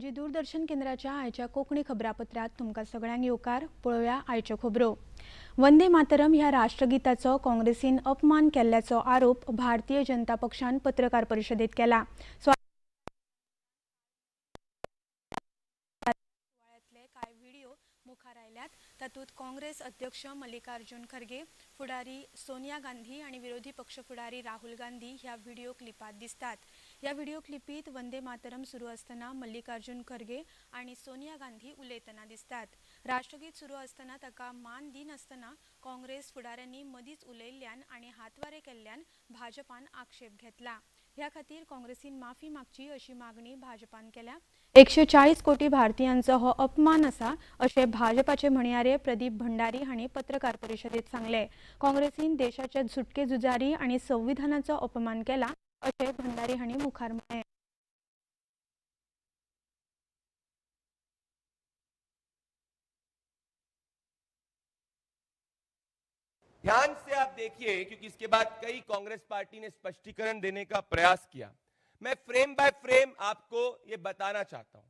पणजी दूरदर्शन केंद्राच्या आयच्या कोंकणी खबरापत्रात तुमकां सगळ्यांक येवकार. पळोवया आयच्यो खबरो. वंदे मातरम ह्या राष्ट्रगीताचो काँग्रेसीन अपमान केल्ल्याचो आरोप भारतीय जनता पक्षान पत्रकार परिशदेत केला. सुवाळ्यांतले कांय व्हिडिओ मुखार आयल्यात. तातूंत काँग्रेस अध्यक्ष मल्लिकार्जुन खरगे, फुडारी सोनिया गांधी आनी विरोधी पक्ष फुडारी राहुल गांधी ह्या व्हिडिओ क्लिपांत दिसतात. ह्या व्हिडिओ क्लिपीत वंदे मातरम सुरू आसतना मल्लिकार्जुन खरगे आनी सोनिया गांधी उलयतना दिसतात. राष्ट्रगीत सुरू आसतना ताका मान दिनासतना काँग्रेस फुडाऱ्यांनी मदींच उलयल्ल्यान आनी हातवारे केल्ल्यान भाजपान आक्षेप घेतला. ह्या खातीर काँग्रेसीन माफी मागची अशी मागणी भाजपान केल्या. 140 कोटी भारतीयांचो हो अपमान आसा अशें भाजपाचे म्हणयारे प्रदीप भंडारी हांणी पत्रकार परिशदेत सांगलें. काँग्रेसीन देशाचे झुटके झुजारी आनी संविधानाचो अपमान केला अशें भंडारी हांणी मुखार म्हळें. ध्यान से आप देखिए, क्योंकि इसके बाद कई कांग्रेस पार्टी ने स्पष्टीकरण देने का प्रयास किया। मैं फ्रेम बाय फ्रेम आपको यह बताना चाहता हूं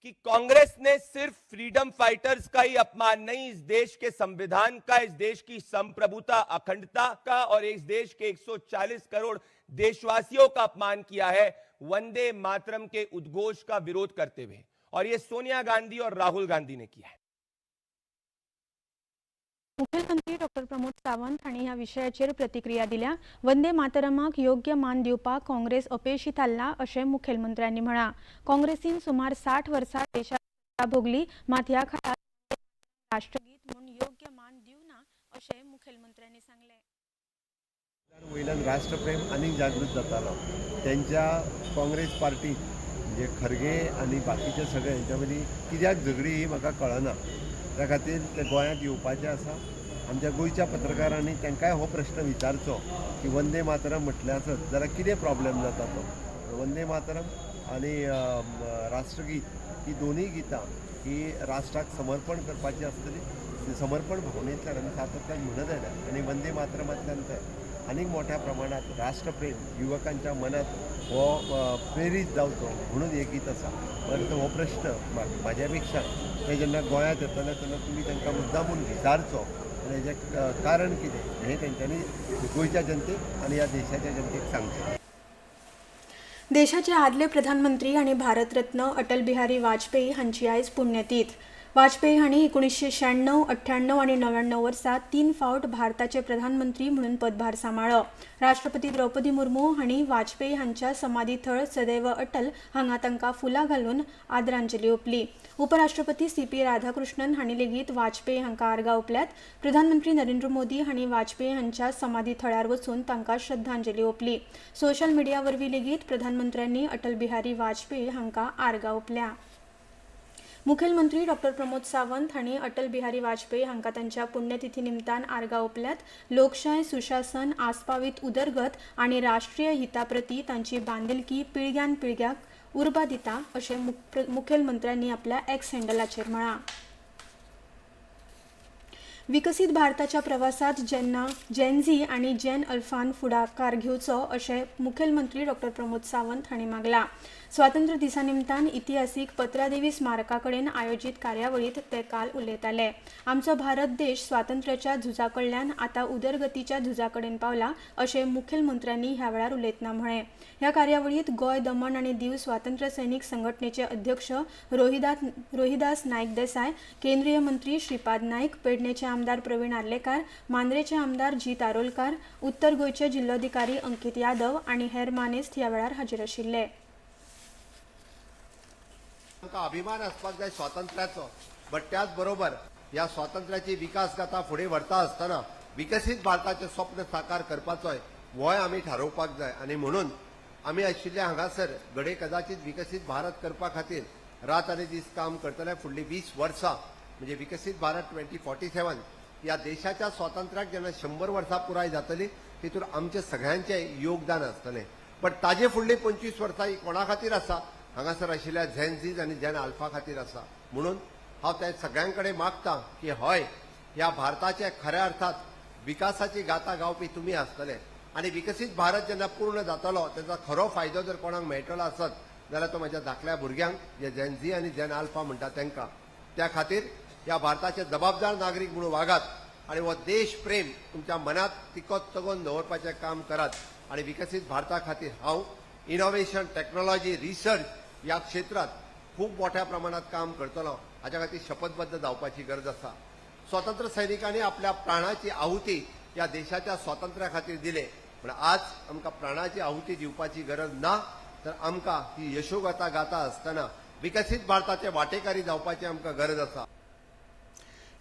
कि कांग्रेस ने सिर्फ फ्रीडम फाइटर्स का ही अपमान नहीं, इस देश के संविधान का, इस देश की संप्रभुता, अखंडता का और इस देश के 140 करोड़ देशवासियों का अपमान किया है वंदे मातरम के उद्घोष का विरोध करते हुए, और यह सोनिया गांधी और राहुल गांधी ने किया है। मुखेलमंत्री डॉक्टर प्रमोद सावंत हांणी ह्या विशयाचेर प्रतिक्रिया दिल्या. वंदे मातरमाक योग्य मान दिवपाक काँग्रेस अपेशी थारला अशें मुखेलमंत्र्यांनी म्हळां. काँग्रेसीन सुमार 60 वर्सां देशात सत्ता भोगली, मात ह्या काळात राष्ट्रगीत म्हूण योग्य मान दिवना अशें मुखेलमंत्र्यांनी सांगलें. वयल्यान राष्ट्रप्रेम आनीक जागृत जातालो. तेंच्या काँग्रेस पार्टीत म्हणजे खरगे आनी बाकीचे सगळे हेंच्या मदीं कित्याक झगडी ही म्हाका कळना. त्या खातीर ते गोंयांत येवपाचे आसा. आमच्या गोंयच्या पत्रकारांनी तांकांय हो प्रश्न विचारचो की वंदे मातरम म्हटलें आसत जाल्यार कितें प्रॉब्लेम जाता तो. वंदे मातरम आनी राष्ट्रगीत ही दोनूय गितां ही राष्ट्राक समर्पण करपाची आसतली. समर्पण भावनेंतल्यान आमी सातत्यान म्हणत आयल्या आनी वंदे मातरमांतल्यान ते आनीक मोठ्या प्रमाणात राष्ट्रप्रेम युवकांच्या मनात हो प्रेरीत जावचो म्हणून हें गीत आसा. परंत हो प्रश्न म्हाज्या पेक्षा ते जेन्ना गोंयांत येतले तेन्ना तुमी तांकां मुद्दामून विचारचो आनी हेजें कारण कितें हें तेंच्यांनी गोंयच्या जनतेक आनी ह्या देशाच्या जनतेक सांगचें. देशाचे आदले प्रधानमंत्री आनी भारतरत्न अटल बिहारी वाजपेयी हांची आयज पुण्यतीथ. वाजपेयी हांणी 1996, 98 आनी 99 वर्सा 3 फावट भारताचे प्रधानमंत्री म्हणून पदभार सांबाळ्ळो. राष्ट्रपती द्रौपदी मुर्मू हांणी वाजपेयी हांच्या समाधी थळ सदैव अटल हांगा तांकां फुलां घालून आदरांजली ओंपली. उपराष्ट्रपती सी.पी. राधाकृष्णन हांणी लेगीत वाजपेयी हांकां आर्गां ओंपल्यात. प्रधानमंत्री नरेंद्र मोदी हांणी वाजपेयी हांच्या समाधी थळार वचून तांकां श्रद्धांजली ओंपली. सोशल मिडिया वरवीं लेगीत प्रधानमंत्र्यांनी अटल बिहारी वाजपेयी हांकां आर्गां ओंपल्या. मुखेलमंत्री डॉक्टर प्रमोद सावंत हांणी अटल बिहारी वाजपेयी हांकां तांच्या पुण्यतिथी निमतान आर्गां ओंपल्यात. लोकशाय, सुशासन, आस्पावीत उदरगत आनी राष्ट्रीय हिता प्रती तांची बांदिलकी पिळग्यान पिळग्याक उर्बा दिता अशें मुखेलमंत्र्यांनी आपल्या एक्स हँडलाचेर म्हळां. विकसीत भारताच्या प्रवासात जेन्ना जेनझी आनी जेन अल्फान फुडाकार घेवचो अशें मुखेलमंत्री डॉक्टर प्रमोद सावंत हांणी मागलां. स्वातंत्र्य दिसा निमतान इतिहासीक पत्रादेवी स्मारका कडेन आयोजीत कार्यावळींत ते काल उलयताले. आमचो भारत देश स्वातंत्र्याच्या झुजा कडल्यान आतां उदरगतीच्या झुजा कडेन पावला अशें मुखेलमंत्र्यांनी ह्या वेळार उलयतना म्हळें. ह्या कार्यावळींत गोंय, दमण आनी दीव स्वातंत्र्य सैनीक संघटनेचे अध्यक्ष रोहिदास नायक देसाय, केंद्रीय मंत्री श्रीपाद नायक, पेडणेचे आमदार प्रवीण आर्लेकार, मांद्रेचे आमदार जीत आरोलकार, उत्तर गोंयचे जिल्लोधिकारी अंकित यादव आनी हेर मानेस्त ह्या वेळार हाजीर आशिल्ले. आमकां अभिमान आसपाक जाय स्वातंत्र्याचो, बट त्याच बरोबर ह्या स्वातंत्र्याची विकास गाथा फुडें व्हरता आसतना विकसीत भारताचें स्वप्न साकार करपाचोय होय आमी थारोवपाक जाय. आनी म्हणून आमी आशिल्ले हांगासर घडये कदाचित विकसीत भारत करपा खातीर रात आनी दीस काम करतले. फुडलीं 20 वर्सां म्हणजे विकसीत भारत 2047 ह्या देशाच्या स्वातंत्र्याक जेन्ना 100 वर्सां पुराय जातली तितून आमचें सगळ्यांचें योगदान आसतलें. बट ताजे फुडलीं 25 वर्सां ही कोणा खातीर आसा? हांगासर आशिल्ल्या झेनझीज आनी झेन आल्फा खातीर आसा. म्हणून हांव त्या सगळ्यां कडेन मागता की हय, ह्या भारताचे खऱ्या अर्थात विकासाची गाथा गावपी तुमी आसतले आनी विकसीत भारत जेन्ना पूर्ण जातलो तेचा खरो फायदो जर कोणाक मेळटलो आसत जाल्यार तो म्हज्या धाकल्या भुरग्यांक जे जेन झी आनी जेन आल्फा म्हणटा तांकां. त्या खातीर ह्या भारताचे जबाबदार नागरीक म्हणून वागात आनी हो देश प्रेम तुमच्या मनात तिकोत तगोवन दवरपाचें काम करात आनी विकसीत भारता खातीर हांव इनोव्हेशन, टेक्नॉलॉजी, रिसर्च ह्या क्षेत्रात खूब मोठ्या प्रमाणात काम करतलो हाच्या खातीर शपथबद्ध जावपाची गरज आसा. स्वतंत्र सैनिकांनी आपल्या प्राणाची आहुती ह्या देशाच्या स्वातंत्र्या खातीर दिले, पण आज आमकां प्राणाची आहुती दिवपाची गरज ना, तर आमकां ही यशोगाथा गाता आसतना विकसीत भारताचे वाटेकारी जावपाची आमकां गरज आसा.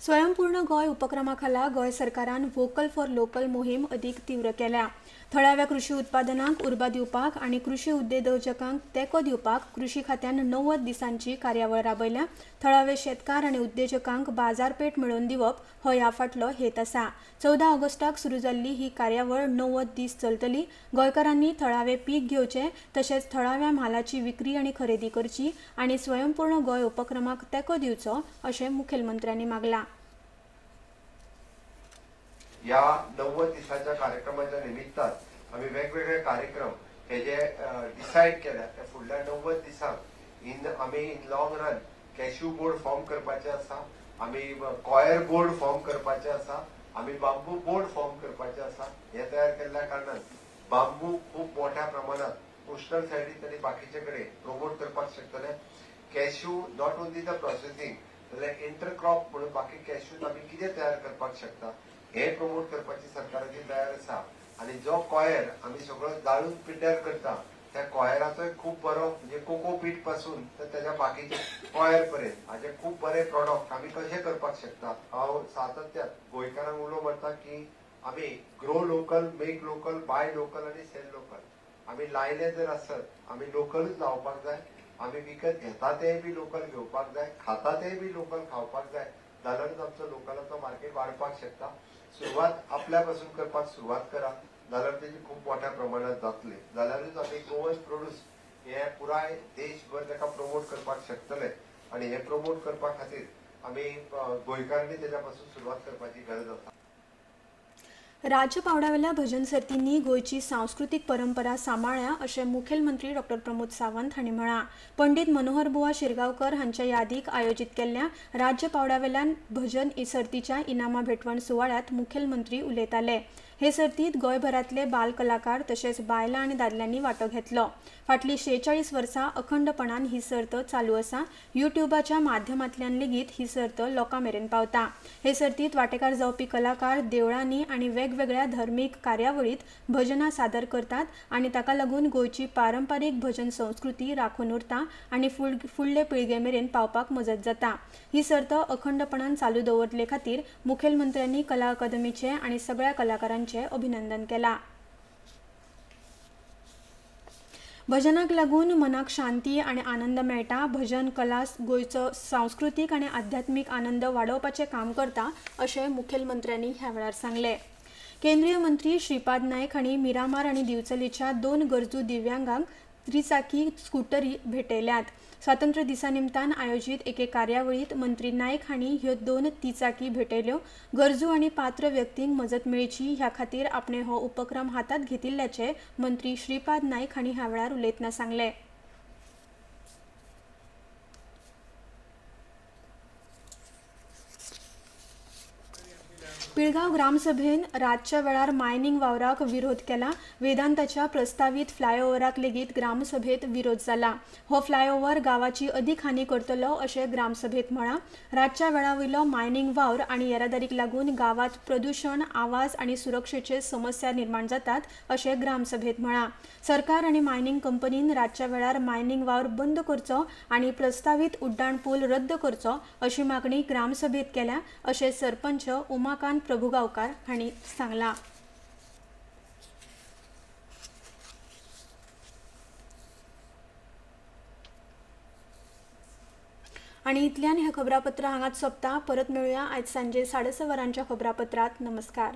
स्वयंपूर्ण गोंय उपक्रमा खाला गोंय सरकारान व्होकल फॉर लोकल मोहीम अदीक तीव्र केल्या. थळाव्या कृशी उत्पादनांक उर्बा दिवपाक आनी कृशी उद्देजकांक तेंको दिवपाक कृशी खात्यान 90 दिसांची कार्यावळ राबयल्या. थळावे शेतकार आनी उद्देजकांक बाजारपेठ मेळोवन दिवप हो ह्या फाटलो हेत आसा. 14 ऑगस्टाक सुरू जाल्ली ही कार्यावळ 90 दीस चलतली. गोंयकारांनी थळावे पीक घेवचें तशेंच थळाव्या म्हालाची विक्री आनी खरेदी करची आनी स्वयंपूर्ण गोंय उपक्रमाक तेंको दिवचो अशें मुखेलमंत्र्यांनी मागलां. या 90 दिसाच्या कार्यक्रमाच्या निमित्तान आमी वेगवेगळे कार्यक्रम हे जे डिसायड केल्या ते फुडल्या 90 दिसांक आमी in long run cashew board form करपाचे आसा, आमी कॉयर बोर्ड फॉर्म करपाचे आसा, आमी बांबू बोर्ड फॉर्म करपाचे आसा. हे तयार केल्ल्या कारणान बांबू खूब मोठ्या प्रमाणात कोस्टल सायडीत आनी बाकीचे कडेन प्रमोट करपाक शकतले. Cashew not only the processing जाल्यार इंटरक्रॉप म्हणून बाकी कॅश्यूत आमी कितें तयार करपाक शकता हे प्रमोट करपाची सरकाराची तयार आसा. आनी जो कॉयर आमी सगळो जाळून पिड्ड्यार करता त्या कॉयराचोय खूब बरो म्हणजे कोको पीट पासून तर त्याच्या बाकीचे कॉयर पर्यंत हाचे खूब बरे प्रॉडक्ट आमी कशे करपाक शकता. हांव सातत्यान गोंयकारांक उलो मारता की आमी grow local, make local, buy local आनी सेल लोकल. आमी लायले जर आसत आमी लोकलूच लावपाक जाय, आमी विकत घेता तेय बी लोकल घेवपाक जाय, खाता तेय बी लोकल खावपाक जाय, जाल्यारूच आमचो लोकलाचो मार्केट वाडपाक शकता. सुरवात आपल्या पासून करपाक सुरवात करा जाल्यार तेजी खूब मोठ्या प्रमाणात जातले, जाल्यारूच आमी गोवन प्रोड्यूस हे पुराय देशभर ताका प्रमोट करपाक शकतले. आनी हे प्रमोट करपा खातीर आमी गोंयकारांनी तेज्या पासून सुरवात करपाची गरज आसा. राज्य पांवड्यावेल्या भजन सर्तींनी गोंयची सांस्कृतीक परंपरा सांबाळ्ळ्या अशें मुखेलमंत्री डॉ प्रमोद सावंत हांणी म्हळां. पंडित मनोहर बुवा शिरगांवकर हांच्या यादीक आयोजीत केल्ल्या राज्य पांवड्यावेल्या भजन सर्तीच्या इनामां भेटवण सुवाळ्यांत मुखेलमंत्री उलयताले. हे सर्तींत गोंयभरांतले बाल कलाकार तशेंच बायलां आनी दादल्यांनी वांटो घेतलो. फाटलीं 46 वर्सां अखंडपणान ही सर्त चालू आसा. युट्यूबाच्या माध्यमांतल्यान लेगीत ही सर्त लोकां मेरेन पावता. हे सर्तींत वांटेकार जावपी कलाकार देवळांनी आनी वेगवेगळ्या धर्मीक कार्यावळीत भजनां सादर करतात आनी ताका लागून गोंयची पारंपारीक भजन संस्कृती राखून उरता आनी फुडले पिळगे मेरेन पावपाक मजत जाता. ही सर्त अखंडपणान चालू दवरले खातीर मुखेलमंत्र्यांनी कला अकादमीचे आनी सगळ्या कलाकारांचे अभिनंदन केला. भजनाक लागून मनाक शांती आनी आनंद मेळटा. भजन कला गोंयचो सांस्कृतीक आनी आध्यात्मीक आनंद वाडोवपाचें काम करता अशें मुखेलमंत्र्यांनी ह्या वेळार सांगलें. केंद्रीय मंत्री श्रीपाद नायक हांणी मिरामार आनी दिवचलीच्या 2 गरजू दिव्यांगांक त्रिचाकी स्कुटरी भेटयल्यात. स्वातंत्र्य दिसा निमतान आयोजीत एके कार्यावळींत मंत्री नायक हांणी ह्यो 2 तिचाकी भेटयल्यो. गरजू आनी पात्र व्यक्तींक मजत मेळची ह्या खातीर आपणे हो उपक्रम हातांत घेतिल्ल्याचें मंत्री श्रीपाद नायक हांणी ह्या वेळार उलयतना सांगलें. पिळगांव ग्रामसभेन रातच्या वेळार मायनिंग वावराक विरोध केला. वेदांताच्या प्रस्तावीत फ्लायओव्हराक लेगीत ग्रामसभेत विरोध जाला. हो फ्लायओव्हर गांवाची अदीक हानी करतलो अशें ग्रामसभेत म्हळां. रातच्या वेळा वयलो मायनिंग वावर आनी येरादारीक लागून गांवांत प्रदुशण, आवाज आनी सुरक्षेचे समस्या निर्माण जातात अशें ग्रामसभेत म्हळां. सरकार आनी मायनिंग कंपनीन रातच्या वेळार मायनिंग वावर बंद करचो आनी प्रस्तावीत उड्डाण पूल रद्द करचो अशी मागणी ग्रामसभेत केल्या अशें सरपंच उमाकांत प्रभुगांवकार हांणी सांगलां. आनी इतल्यान हें खबरापत्र हांगाच सोंपता. परत मेळुया आयज सांजे 6:30 वरांच्या खबरापत्रांत. नमस्कार.